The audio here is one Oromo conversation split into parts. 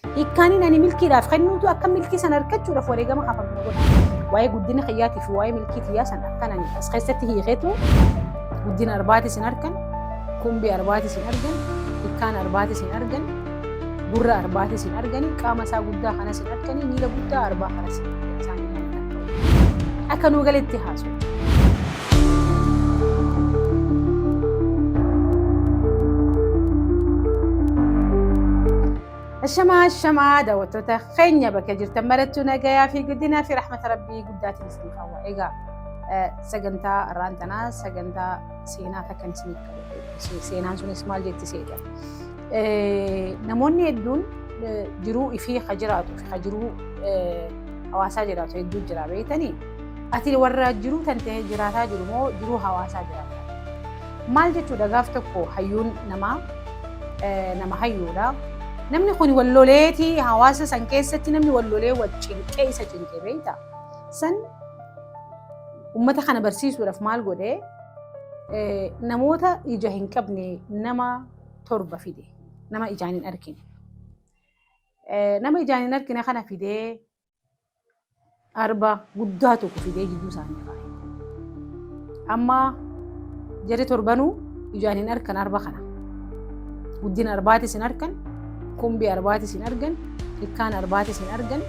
Hiikkaaniin ani milkiidhaaf kennuutu akka milkii sana argachuudhaaf wareegama kafalu na godha. Waa'ee guddina kiyyaatii fi waa'ee milkii kiyyaa sana akkan ani as keessatti hiikeetu guddina arbaatis hin argan, kumbii arbaatis hin argan, hiikkaan arbaatis hin argan, gurra arbaatis hin argani, qaama isaa guddaa kanas hin argani, miila guddaa arbaa kanas hin argan. Isaan hin argan. Akka nuu galetti haasu. Ashamaa, ashamaa, daawwattoota keenya bakka jirtan marattuu nagayaa fi guddinaa fi rahmata Rabbii guddaatiin isiniif hawwa. Egaa sagantaa har'aan tanaa sagantaa seenaa takkan isiniif qabadhe. Seenaan sunis maal jetti seeta? Namoonni hedduun jiruu ifii ka jiraatu fi ka jiruu hawaasaa jiraatu hedduu jira, beektanii? Ati warra jiruu tan ta'e jiraataa jiru moo jiruu hawaasaa jiraataa? Maal jechuudha? Gaaf tokko hayyuun namaa nama hayyuudha. Namni kun wal loleeti hawaasa san keessatti, namni wal lolee wal cinqee isa cinqee, beektaa? San uummata kana barsiisuudhaaf maal godhee? Namoota ija hin qabne nama torba fide, nama ijaan hin argine. Nama ijaan hin argine kana fidee, arba guddaa tokko fidee jidduu isaanii kaa'e. Amma jarri torbanuu ijaan hin argan arba kana. Guddina arbaatis hin argan, kumbii arbaatis hin argan, ilkaan arbaatis hin argan,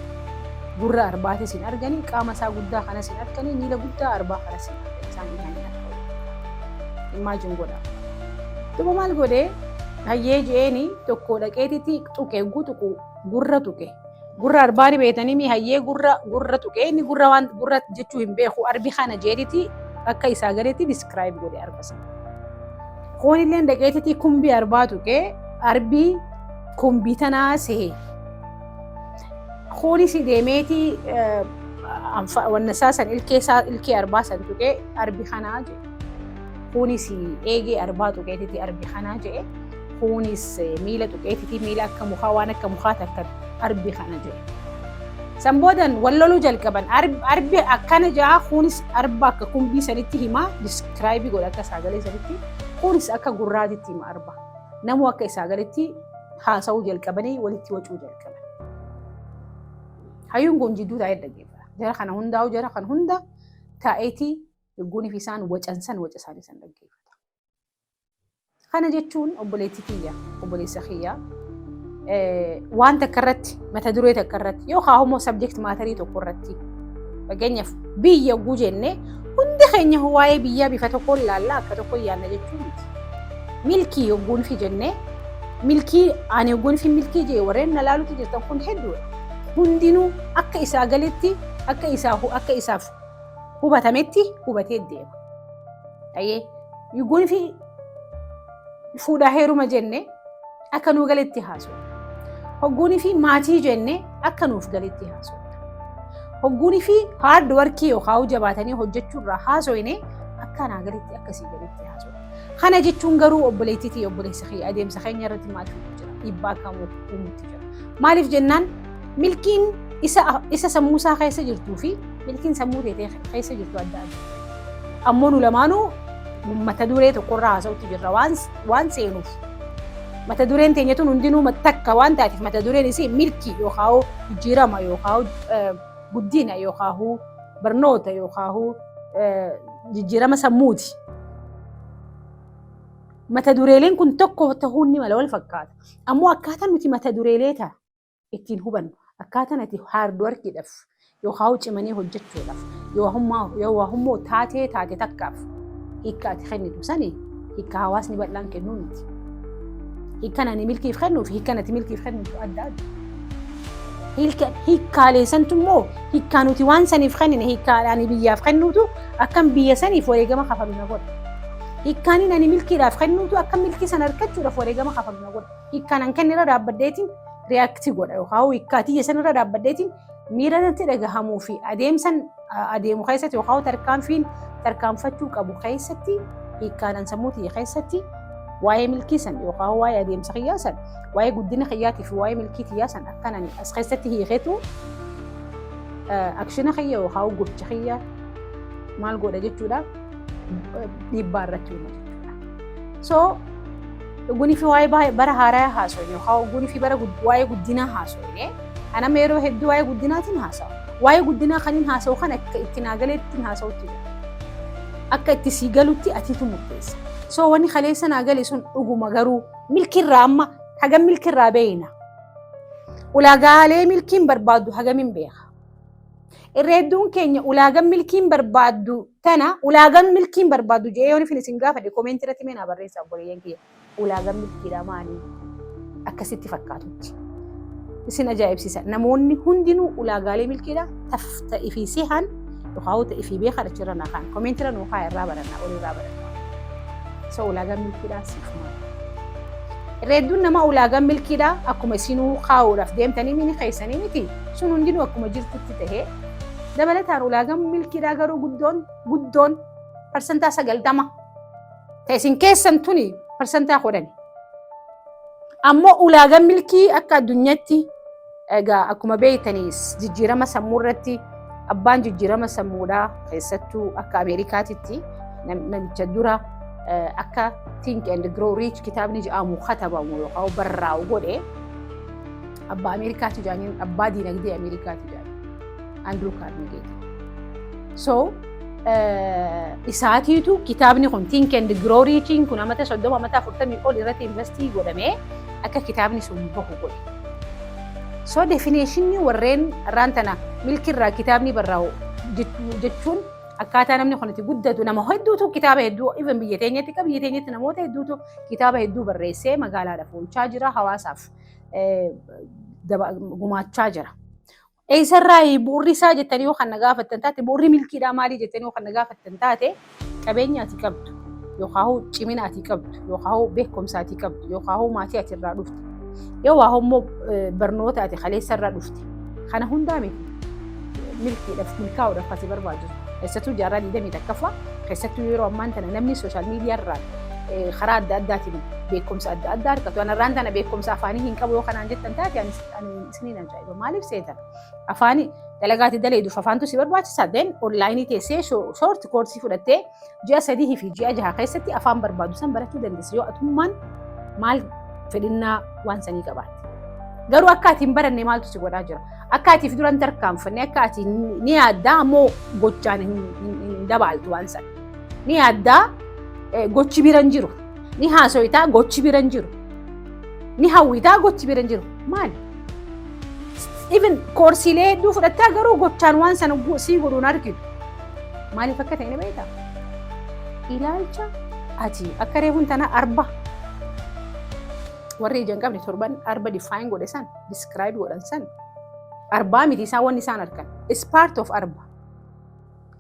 gurra arbaatis hin argani, qaama isaa guddaa kanas hin argani, miila guddaa arbaa kanas hin argan. Isaan ijaan hin argan. Imagine godha. Duuba maal godhee? Hayyee je'eeni, tokko dhaqeetitti tuqe, tuqu gurra tuqe. Gurra arbaa ni beetanii mi? Hayyee, gurra tuqee, inni gurra waan gurra jechuu hin beeku, arbi kana jeetiti akka isaa galetti describe godhe arba sana. Kuunillee dhaqeetiti kumbii arbaa tuqee, arbii kumbii tanaa sehe. Kuunis deemeeti wanna isaa san, ilkee isaa, ilkee arbaa san tuqee, arbi kanaa jedhe. Kuunis eegee arbaa tuqeetiti arbi kanaa jedhe. Kuunis miila tuqeetiti, miila akka mukaa, waan akka mukaa takka, arbi kana jedhe. San boodan wal loluu jalqaban. Arbi akkana ja'a, kuunis arba akka kumbii sanitti himaa, describe godha akka sagalee sanitti, kuunis akka gurraatitti hima arba. Namuu akka isaa galetti haasa'uu jalqabanii walitti wacuu jalqaban. Hayyuun kun jidduu taa'ee dhaggeeffata. Jara kana hundaa'u, jara kana hunda taa'eetii yogguunii fi isaan wacan san, waca isaanii san dhaggeeffata. Kana jechuun, obboleettii kiyya, obboleessa kiyya, waan takka irratti, mata duree takka irratti yookaan immoo subject matter tokko irratti, fakkeenyaaf biyya yogguu jenne, hundi keenya waa'ee biyyaa bifa tokkoon ilaalla, akka tokko yaadna jechuu miti. Milkii yogguun fi jenne, milkii ani yogguun fi milkii jee, warreen na laalutti jirtan kun hedduudha. Hundinuu akka isaa galetti, akka isaaf hubatametti hubatee deema. Ayyee, yogguun fi fuudhaa heeruma jenne, akka nuu galetti haasofna. Hogguunii fi maatii jenne, akka nuuf galetti haasofna. Hogguunii fi hard work yookaan jabaatanii hojjechuurraa haasofne, akka naa galetti, akkasii galetti haasofna. Kana jechuun garuu, obboleettiitii obboleessa kiyya, adeemsa keenya irratti maal fidu jira? Dhiibbaa akkamuu uumutti jira? Maaliif jennaan, milkiin isa sammuu isaa keessa jirtuu fi milkiin sammuu teetee keessa jirtu adda adda. Ammoo nu lamaanuu mata duree tokkorraa haasa'utti jirra waan seenuuf. Mata dureen teenya tun hundinuu takka waan taateef, mata dureen isii milkii yookaan jijjiirama yookaan guddina yookaan barnoota yookaan jijjiirama sammuuti. Mata dureeleen kun tokko ta'uun ni mala, wal fakkaata. Ammoo akkaataan nuti mata dureelee ta'a ittiin hubannu, akkaataan ati hard workiidhaaf yookaan cimanii hojjechuudhaaf yookaan immoo taatee taate takkaaf hiikka ati kennitu sani, hiikka hawaasni bal'aan kennuu miti. Hiikkan ani milkiif kennuu fi hiikkan ati milkiif kennitu adda adda. Hiikkaalee santu immoo, hiikkaa nuti waan saniif kennine, hiikkaa ani biyyaaf kennuutu akkam biyya saniif wareegama kafalu na godha. Hiikkaan ani milkiidhaaf kennuutu akka milkii sana argachuudhaaf wareegama kafalu na godha. Hiikkaan an kennirra dhaabbadheetiin react godha yookaan hiikkaa tiyya sanirra dhaabbadheetiin miira natti dhagahamuu fi adeemsan adeemu keessatti yookaan tarkaanfiin tarkaanfachuu qabu keessatti, hiikkaan an sammuu tiyya keessatti waa'ee milkii san yookaan waa'ee adeemsa kiyyaa san, waa'ee guddina kiyyaatii fi waa'ee milkii kiyyaa san akkan ani as keessatti hiikeetu action kiyya yookaan gocha kiyya maal godha jechuudha? Dhiibbaa irratti uuma jechuudha. So Ogunii fi waa'ee bara haaraa haasofne yookaan ogunii fi bara waa'ee guddinaa haasofne, anama yeroo hedduu waa'ee guddinaatiin haasawa. Waa'ee guddinaa kan hin haasa'u kan akka itti naa galeetti haasa'utti jira. Akka itti sii galutti atiitu murteessa. So wanni kaleessa naa gale sun dhuguma, garuu milkirraa amma hagam milkirraa beeyna? Ulaagaalee milkiin barbaaddu hagamin beeka? Irra hedduun keenya ulaagaan milkiin barbaaddu tana, ulaagaan milkiin barbaaddu jedhee yoon ifin isin gaafadhe, comment irratti mee naa barreessaa, obboleeyyan kiyya. Ulaagaan milkiidha maali? Akkasitti fakkaatutti. Isin ajaa'ibsiisa. Namoonni hundinuu ulaagaalee milkiidha ta'ii fi sehan yookaan ta'ii fi beekan achirra naa kaan. Comment irra nuu kaa, irraa barannaa, walirraa barannaa. So ulaagaan milkiidhaa siif maali? Irra hedduun namaa ulaagaan milkiidhaa akkuma isinuu kaa'uudhaaf deemtanii mini keessanii miti, sun hundinuu akkuma jirtutti tahee, dabalataan ulaagaan milkiidhaa garuu guddoon guddoon 90% ta'e isin keessan tuni 10%. Ammoo ulaagaan milkii akka addunyaatti, egaa akkuma beektaniis, jijjiirama sammuu irratti abbaan jijjiirama sammuudhaa, keessattuu akka Ameerikaatitti namicha dura akka Think and Grow Rich kitaabni jedhamu katabamu yookaan barraa'u godhe, abbaa Ameerikaati jedhaniin, abbaa diinagdee Ameerikaati jedhaniin, Andrew Carnegie. So isaatiitu kitaabni kun, Think and Grow Rich kun, amata 30, amata 40 ol irratti invest godhamee akka kitaabni sun bahu godhe. So definitionni warreen irraan tana milkirraa kitaabni barraa'u jechuun akkaataa namni kun itti guddatu, nama hedduutu kitaaba hedduu, even biyya teenyatti, biyya teenyatti namoota hedduutu kitaaba hedduu barreessee magaalaadhaaf oolchaa jira, hawaasaaf gumaachaa jira. Eessarraa bu'urri isaa jettanii yoo kan na gaafattan taate, bu'urri milkiidhaa maalii jettanii yoo kan na gaafattan taate, qabeenya ati qabdu yookaan cimina ati qabdu yookaan beekumsa ati qabdu yookaan maatii ati irraa dhufte yoo waa immoo barnoota ati kaleessa irraa dhufte, kana hundaa miti milkiidhaaf, milkaa'uudhaaf asi barbaachisu. Keessattuu jaarraa 21ffaa keessattuu, yeroo ammaan tana namni social media irraa karaa adda addaatiin beekumsa adda addaa argatu. Anarraan tana beekumsa afaanii hin qabu yoo kanaan jettan taate, ani isiniin ajaa'iba. Maaliif seetan? Afaanii dalagaati daleeduuf afaantu si barbaachisa. Then online teessee short course fudhattee ji'a 3 fi ji'a 6 keessatti afaan barbaadu san barachuu dandeessa yoo atummaan maal fedhinnaa waan sanii qabaatte. Garuu akka ati hin baranne maaltu si godhaa jira? Akka ati fi duran tarkaanfanne, akka ati ni yaaddaa ammoo gochaan hin dabaaltu waan sana. Ni yaaddaa, gochi bira hin jiru. Ni haaso'itaa, gochi bira hin jiru. Ni hawwitaa, gochi bira hin jiru. Maali? Even courseiilee hedduu fudhattaa, garuu gochaan waan sana sii godhuun argitu. Maaliif akka ta'e ni beektaa? Ilaalcha ati akka reefuun tana arba warri ija hin qabne torban arba define godhe san, describe godhan san, arbaa miti isaan wanni isaan argan. Is part of arba.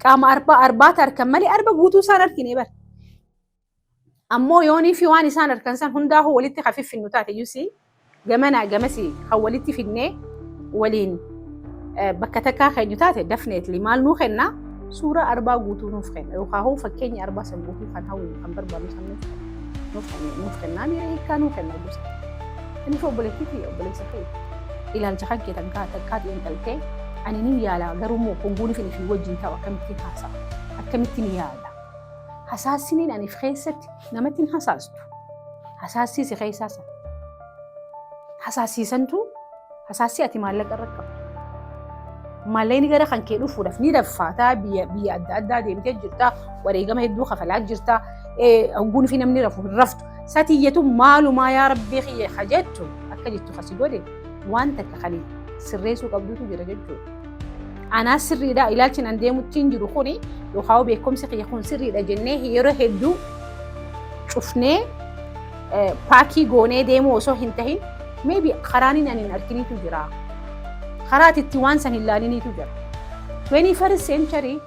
Qaama arbaa arbaata argan malee arba guutuu isaan argine bar. Ammoo yoonii fi waan isaan argan san hundaa'uu walitti hafiffinnu taate, yusii gamanaa gamasii kan walitti finnee waliin bakka takkaa keenyu taate, definitely maal nuu kenna? Suuraa arbaa guutuu nuuf kenna, yookaan fakkeenya arbaa san guutuu kan hawwinu, kan barbaadnu san nuuf kenna, nuuf kennaa miira hiikkaa nuu kenna gosa. Inni obboleettii fi obboleessa kee ilaalcha kan kee takkaa takkaa xiinxaltee, ani ni yaala, garuu immoo honguun fi fi wajjin ta'u akkamittiin haasa'a, akkamittiin yaada, hasaassiniin ani keessatti namatti hin hasaastu, hasaassii si keessaa sana hasaasiisantu, hasaassii ati maallaqa irra qabdu. Maallaqni gara kan kee dhufuudhaaf ni raffaataa, biyya biyya adda addaa deemtee jirta, wareegama hedduu kafalaa jirta, hogguun fi namni rafu hin raftu. Satiyyatu maalumaa yaa rabbii kiyya ka jettu akka jettu kasi godhe, waan takka kan sirreessuu qabdutu jira jechuudha. Anaa sirriidha ilaalchi nan deemutti hin jiru kuni, yookaan beekumsi kiyya kun sirriidha jennee yeroo hedduu cufnee pack goonee deemuu osoo hin tahin, maybe karaan ani hin arginitu jira. Karaa itti waan san hin laalinitu jira. 21st century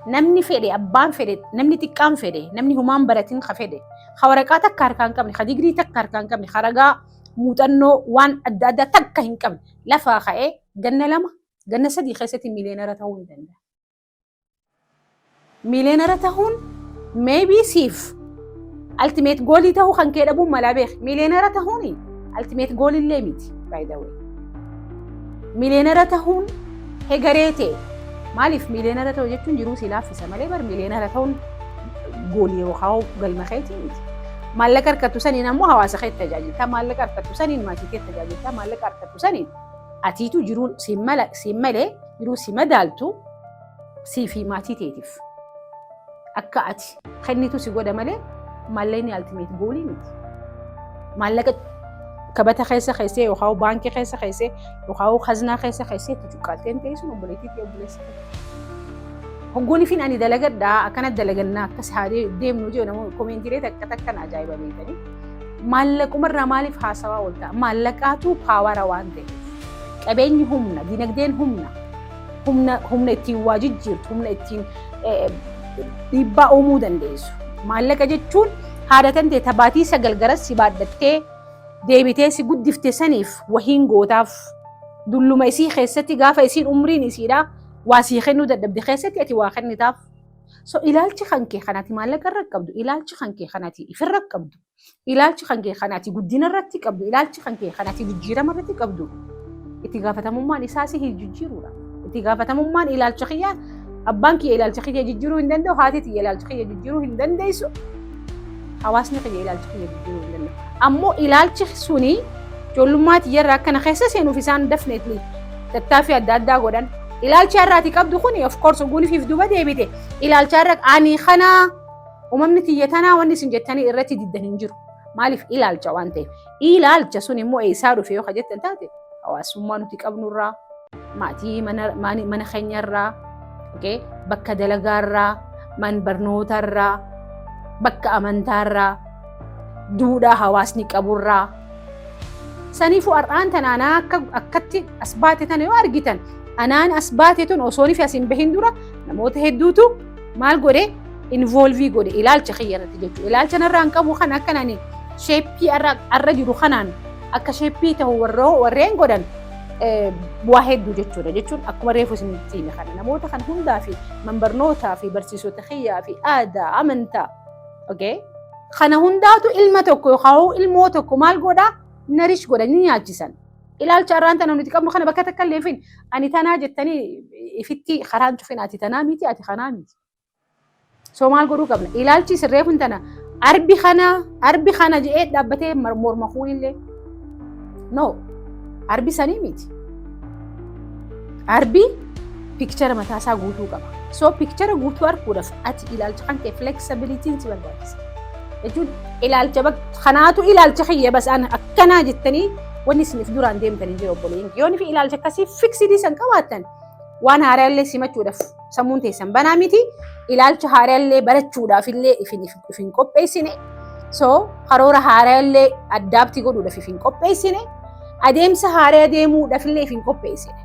namni fedhe, abbaan fedhe, namni xiqqaan fedhe, namni humaan baratin ka fedhe, ka waraqaa takka harkaa hin qabne, ka digirii takka harkaa hin qabne, ka ragaa muuxannoo waan adda addaa takka hin qabne, lafaa ka'ee ganna 2, ganna 3 keessatti millionaire ta'uu ni danda'a. Millionaire ta'uun maybe siif ultimate goal ta'uu kan kee dhabuun malaa beek. Millionaire ta'uun ultimate goal illee miti, by the way. Millionaire ta'uun hegaree ta'e. Maaliif? Millionaire ta'uu jechuun jiruu si laaffisa malee bar millionaire ta'uun goal yookaan galma keetii miti. Maallaqa harkattu saniin ammoo hawaasa kee tajaajilta. Maallaqa harkattu saniin maatii kee tajaajilta. Maallaqa harkattu saniin atiitu jiruu siin malee, jiruu si madaaltu sii fi maatii teetiif akka ati kennitu si godha malee maallaqni ultimate goalii miti. Maallaqa kabata keessa keessee yookaan baankii keessa keessee yookaan khaznaa keessa keessee itti cuqqaalteen ta'e sun obboleettii fi obboleessa. Hoggoon ifin ani dalagadhaa, akkana dalagannaa, akkas haa deemnu jiru, namoonni commentiilee takka takkan ajaa'iba beekanii. Maallaqumarraa maaliif haasawaa oolta? Maallaqaatu power waan ta'eef. Qabeenyi humna, dinagdeen humna. Humna, humna ittiin waa jijjiirtu, humna ittiin dhiibbaa uumuu dandeessu. Maallaqa jechuun haadha tan ta'e tabaatii 9 garas si baadhattee deebitee si guddifte saniif wahiin gootaaf. Dulluma isii keessatti, gaafa isiin umriin isiidhaa waa sii kennuu dadhabde keessatti, ati waa kennitaaf. So ilaalchi kan kee kan ati maallaqa irra qabdu, ilaalchi kan kee kan ati ifirra qabdu, ilaalchi kan kee kan ati guddina irratti qabdu, ilaalchi kan kee kan ati jijjiirama irratti qabdu, itti gaafatamummaan isaa si jijjiiruudha. Itti gaafatamummaan ilaalcha kiyyaa, abbaan kiyya ilaalcha kiyya jijjiiruu hin danda'u, haati tiyya ilaalcha kiyya jijjiiruu hin dandeessu, hawaasni kiyya ilaalcha kiyya jijjiiruu hin danda'u. Ammoo ilaalchi suni ijoollummaa tiyyarraa akkana keessa seenuuf isaan definitely tattaaffii adda addaa godhan. Ilaalchi har'aati qabdu kuni, of course, guunifiif duuba deebite ilaalcha har'a ani kana uumamni tiyya tanaa wanni isin jettanii irratti diddan hin jiru. Maaliif? Ilaalcha waan ta'eef. Ilaalcha sun immoo eessaa dhufe yoo jettan taate, hawaasummaa nuti qabnurraa, maatii mana keenyarraa, bakka dalagaarraa, man barnootarraa, bakka amantaarraa, duudhaa hawaasni qaburraa. Saniifuu har'aan tanaanaa akka akkatti as baate tana yoo argitan, anaan as baate tun osoo fi as hin bahin dura namoota hedduutu maal godhe, involve godhe ilaalcha kiyya irratti jechuudha. Ilaalcha narraan qabu kan akka nani shape har'a jiru kanaan akka shape ta'u warreen godhan bu'aa hedduu jechuudha. Jechuun akkuma reefu isinitti hime kana, namoota kan hundaa fi manbarnootaa fi barsiisota kiyyaa fi aadaa, amantaa. Okay? Kana hundaatu ilma tokko yookaan ilmoo tokko maal godhaa? Nourish godha, ni nyaachisan. Ilaalcha har'aan tana nuti qabnu kana bakka takka illee fin ani tanaa jettanii ifitti karaan cufin, ati tanaa miti, ati kanaa miti. So maal godhuu qabna? Ilaalchi sirreefun tana arbi kana, arbi kana jedhee dhaabbatee morma kuunillee, no, arbi sanii miti. Arbi picture mataasaa guutuu qaba. So picture guutuu arguudhaaf ati ilaalcha kan kee flexibilityn si barbaachisa. Jechuun ilaalcha kanaatu ilaalcha kiyya bas an akkanaa jettanii wanni isiniif duraan deemtanii jiru, obboleeyyin. Yoo fi ilaalcha akkasii fixed san qabaattan, waan haaraa illee simachuudhaaf sammuun teessan banaa miti. Ilaalcha haaraa illee barachuudhaaf illee if hin qopheessine. So karoora haaraa illee adapt godhuudhaaf if hin qopheessine. Adeemsa haaraa deemuudhaaf illee if hin qopheessine.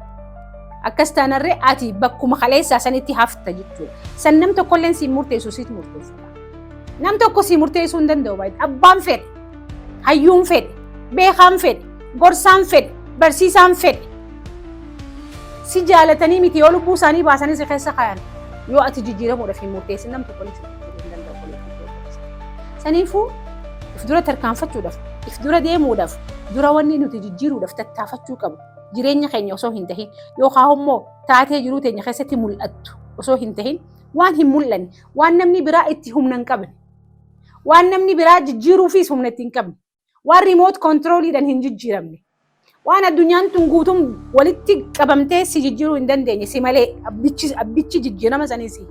Akkas taanarree ati bakkuma kaleessaa sanitti hafta jechuudha. San nam tokkolleen siin murteessu, siit murteessudha. Nam tokko sii murteessuu hin danda'u baay'ee. Abbaan fedhe, hayyuun fedhe, beekaan fedhe, gorsaan fedhe, barsiisaan fedhe. Si jaalatanii miti, yoo lubbuu isaanii baasanii si keessa kaayan, yoo ati jijjiiramuudhaaf hin murteessin, nam tokkollee si jijjiiruu hin danda'u. Saniifuu if dura tarkaanfachuudhaaf, if dura deemuudhaaf, dura wanni nuti jijjiiruudhaaf tattaafachuu qabu jireenya keenya osoo hin tahin, yookaan immoo taatee jiruu teenya keessatti mul'attu osoo hin tahin, waan hin mul'anne, waan namni biraa itti humna hin qabne, waan namni biraa jijjiiruufis humna itti hin qabne, waan remote controliidhaan hin jijjiiramne, waan addunyaan tun guutuun walitti qabamtee si jijjiiruu hin dandeenye, si malee abbichi jijjiirama sanii si.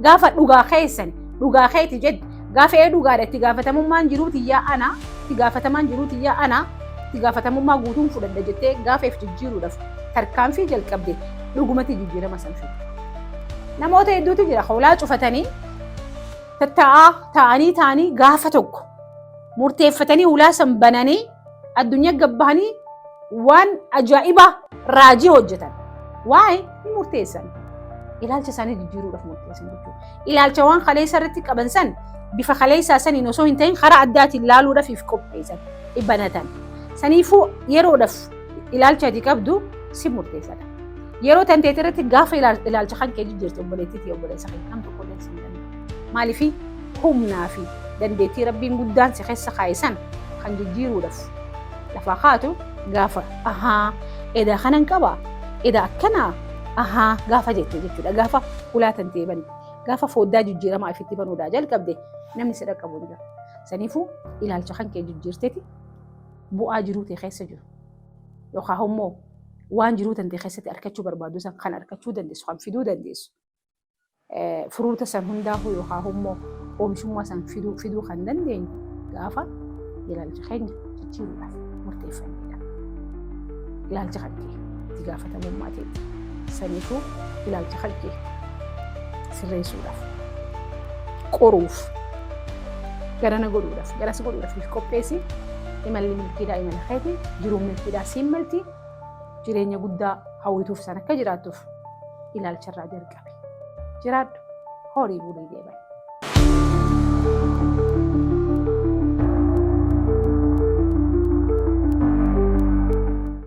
Gaafa dhugaa keessan dhugaa keeti jedhu, gaafa ee dhugaadha, itti gaafatamummaan jiruu tiyyaa ana, itti gaafatamaan jiruu tiyyaa ana, itti gaafatamummaa guutuun fudhadha jettee gaafa if jijjiiruudhaaf tarkaanfii jalqabde, dhugumatti jijjiirama san fidde. Namoota hedduutu jira, hoolaa cufatanii tattaa'aa taa'anii taa'anii, gaafa tokko murteeffatanii hulaa san bananii addunyaa gabbahanii waan ajaa'ibaa raajii hojjetan. Waa'ee ni murteessan. Ilaalcha isaanii jijjiiruudhaaf murteessan jechuudha. Ilaalcha waan kaleessa irratti qaban san bifa kaleessaa saniin osoo hin ta'in karaa addaatiin laaluudhaaf if qopheessan, banatan. Saniifuu yeroodhaaf ilaalcha ati qabdu si murteessadha. Yeroo tanteet irratti gaafa ilaalcha kan kee jijjiirte, obboleettii, obboleessa kee, nam tokko illee si hin danda'u. Maaliif? Humnaa fi dandeettii Rabbiin guddaan si keessa kaa'e san kan jijjiiruudhaaf lafaa kaatu, gaafa ahaa, edaa kanan qaba, edaa akkanaa, ahaa gaafa jette jechuudha. Gaafa hulaa tantee bante, gaafa foddaa jijjiiramaa ifitti banuudhaa jalqabde, namni si dhaqqabu hin jiru. Saniifuu ilaalcha kan kee jijjiirteeti bu'aa jiruu tee keessa jiru yookaan immoo waan jiruu tantee keessatti arkachuu barbaaddu san kan arkachuu dandeessu, kan fiduu dandeessu, furuuta san hundaafuu yookaan immoo oomishummaa san fiduu kan dandeenyu gaafa ilaalcha keenya jijjiiruudhaaf murteeffannedha. Ilaalcha kan kee itti gaafatamummaa teeti. Saniifuu ilaalcha kan kee sirreessuudhaaf, qoruuf, garana godhuudhaaf, garas godhuudhaaf if qopheessi. Imalli milkiidhaa imala keeti, jiruun milkiidhaa siin malti, jireenya guddaa hawwituuf san akka jiraattuuf ilaalcha irraa jalqabi. Jiraadhu, horii bulii deeban.